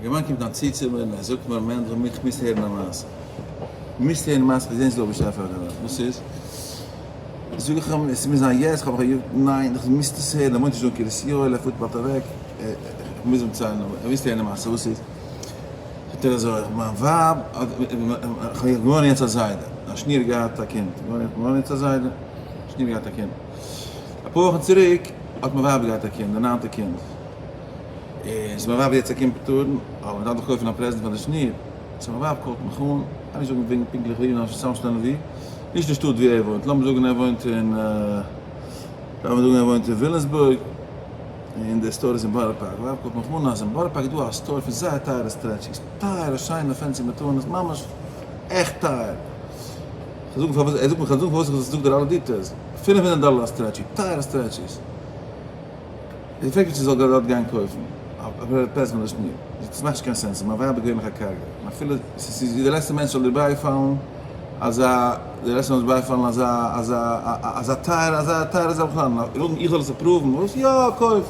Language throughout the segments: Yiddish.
אינגערמאן קומט היינט צו צו מיר און ער זאגט מיר, מענדל, איך מוז הערן א מעשה. מוזט הערן מעשה, כ'זעה נישט דא א באשעפער אויף דער וועלט. וואס איז? זאג איך אים, עס מוז זיין יעצט, כ'האב מיך ניין, איך מוז עס הערן, ער וואוינט נישט דא אין קרית יואל, ער פארט באלד אוועק, איך מוז אים ציילן, אבער ער מוז הערן די מעשה, וואס איז? זאגט ער אזוי, מיין ווייב האט, איך בין געווארן יעצט א זיידע, א שניר געהאט א קינד, געווארן יעצט א זיידע, שניר געהאט א קינד, אפאר וואכן צוריק האט מיין ווייב געהאט א קינד, די ניינטע קינד, און ס'איז מיין ווייב יעצט א קימפעטארן, אבער מ'דארף דאך קויפן א present פאר די שניר, so מיין ווייב call ט מיך אן, כ'גיי נישט זאגן וועגן פונקטליך ווי, נאר צוזאמשטעלן ווי, נישט די שטאט ווי ער וואוינט, לאמיר זאגן ער וואוינט אין, לאמיר זאגן ער וואוינט אין וויליאמסבורג, און די store איז אין בארא פארק, ווייב call ט מיך אן אז אין בארא פארק איז דא א store פון זייער טייערע stretchies, טייערע שיינע fancy מתנות, ממש עכט טייער, כ'זאג אים פארוואס, ער זאגט מיר כ'זאל זאגן פארוואס איך זאג דיר אלע details, 500 דאלער א stretchy, טייערע stretchies. זי פרעגט מיך צו זי זאל דארט גיין קויפן א present פאר די שניר, זאגט עס מאכט נישט קיין sense, מיין ווייב איז געווענליך א קארגע, און אפילו ס'איז ווי די לעצטע מענטש זאל איר בייפאלן אזא, די לעצטע מענטש זאל בייפאלן אזא אזא אזא טייערע אזא טייערע זאך בכלל, און איך זאל עס approve ן, וואס יא קויף!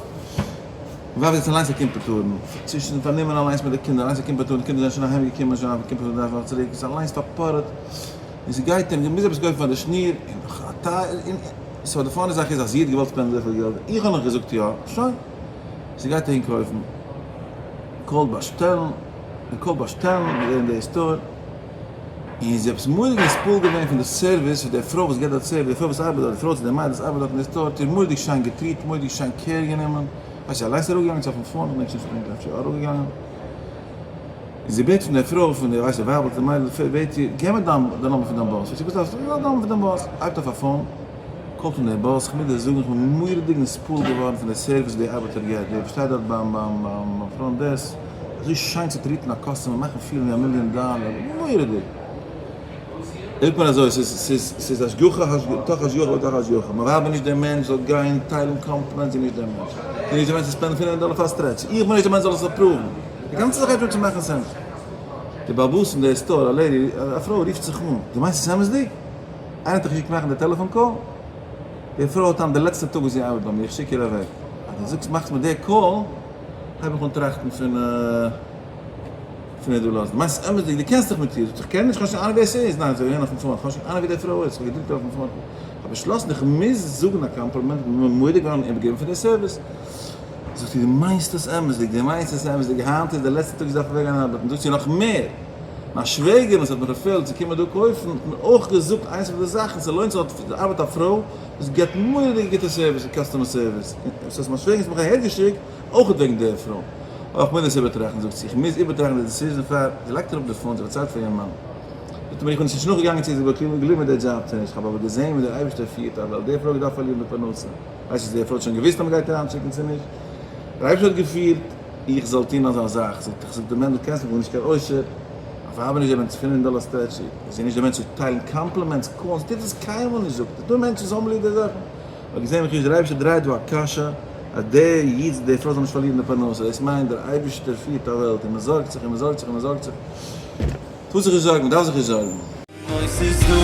מיין ווייב איז יעצט אליינס א קימפעטארן, צווישן פארנומען אליינס מיט די קינדער, אליינס א קימפעטארן, די קינדער זענען שוין אהיים געקומען שוין א קימפעטארן דריי וואכן צוריק, איז אליינס פארפארעט, און ס'גייט אים, זי מוז עפעס קויפן פאר די שניר, און נאך א טייער, און. so די funny זאך איז אז זי האט געוואלט spend ן אזויפיל געלט, איך האב נאך געזאגט יא, שוין. זי גייט אהין קויפן, call ט באשטעלן, די call ט באשטעלן אין די store, און זי עפעס מורא'דיג נתפעל געווען פון די service, פון די פרוי וואס געבט דארט service, די פרוי וואס ארבעט דארט, די פרוי צו די מיידל וואס ארבעט דארט אין די store, האט איר מורא'דיג שיין גע treat, מורא'דיג שיין care גענומען, ווייס זי אליינס אראפגעגאנגען צו אויפן phone, איך געדענק נישט פונקטליך, אפשר אראפגעגאנגען. און זי בעט פון דער פרוי, פון די ווייסט די ווייבל, די מיידל, בעט איר, געב מיר דיין די נומער פון דיין boss. זאגט זי, וואס דארפסטו? די נומער פון דיין boss. הייבט אויף א phone, call ט אן דער boss, איך מוז דיר זאגן, איך בין מורא'דיג נתפעל געווארן פון די service וואס די ארבעטער געבט, דער וואס שטייט דארט ביים ביים ביים front desk, אזוי שיין צו treat ן א customer, מאכן feel ן ווי א מיליאן דאלער, מורא'דיג. זאגט מען אזוי, ס'איז ס'איז ס'איז השגחה תוך השגחה בתוך השגחה, מיין ווייב איז נישט דער מענטש זאל גיין טיילן compliments, זי איז נישט דער מענטש, זי איז נישט דער מענטש צו spend ן 500 דאלער פאר א stretch, איך בין נישט דער מענטש זאל עס approve ן, די גאנצע זאך הייבט אן צו מאכן sense. די בעל הבית אין די store, א lady, א פרוי רופט זיך אן, דו מיינסט עס אמת'דיג? איינער האט דיך געשיקט מאכן די טעלעפאן call? די פרוי האט היינט די לעצטע טאג וואס זי ארבעט ביי מיר, איך שיק איר אוועק. אז דו זאגסט מאכסט מיר די call, הייב איך אן טראכטן פון. פון איר דא לאזן. מיינסט אמת'דיג דו קענסט דיך מיט איר? זאגט זי, כ'קען נישט, כ'האב נישט קיין אהנונג ווער ס'איז. ניין, זאג אהין אויפן phone, כ'האב נישט קיין אהנונג ווי די פרוי איז, כ'האב געדרוקט אויפן phone. כ'האב באשלאסן איך מוז זאגן א קאמפלימענט, כ'בין מורא'דיג געווארן איבערגעגעבן פון די service. זאגט זי, דו מיינסט עס אמת'דיג? דו מיינסט עס אמת'דיג? היינט איז די לעצטע טאג זי דארף אוועקגיין ארבעטן. זאגט זי, נאך מער, מיין שוועגער וואס האט מיך ערפילט צו קומען דא קויפן, האט מיר אויך געזאגט איינס פון די זאכן, ס'לוינט זיך דארט ארבעט א פרוי וואס געבט מורא'דיגע גוטע service און customer service. ס'הייסט מיין שוועגער האט מיך אהערגעשיקט אויך וועגן די פרוי. אוי איך מוז דאס איבערטראכטן זאגט זי, איך מוז איבערטראכטן די decision פאר, זי לייגט אראפ די phone, זי פארציילט פאר איר מאן. זאגט ער מיר איך בין נישט נאכגעגאנגען צו זי איז געבליבן מיט די דזשאב צו נישט, איך האב אבער געזען ווי דער אייבערשטער פירט א וועלט, די פרוי האט געדארפט פארלירן די פרנסה, ווייס נישט צו די פרוי האט שוין געוואוסט אז מען גייט איר איינשיקן צו נישט, דער אייבערשטער האט געפירט איך זאל טון אזא זאך, זאגט איך זאג דער מענדל קענסט מיך, איך בין נישט קיין עושר, אויף האב נישט דער מענטש פינף דאלער stretchy, איך זע נישט דער מענטש צו טיילן compliments, calls, טוט עס קיינמאל נישט זאגט ער, ס'דא מענטשן וואס האבן ליב די זאכן. האט געזען ווי דער אייבערשטער דרייט דא א קאשע אז דער איד די פרוי זאל נישט פארלירן די פרנסה, דאס מיינט דער אייבערשטער פירט א וועלט און מען זארגט זיך און מען זארגט זיך און מען זארגט זיך, טאר זיך נישט זארגן, מען דארף זיך נישט זארגן. אוי ס'איז דא.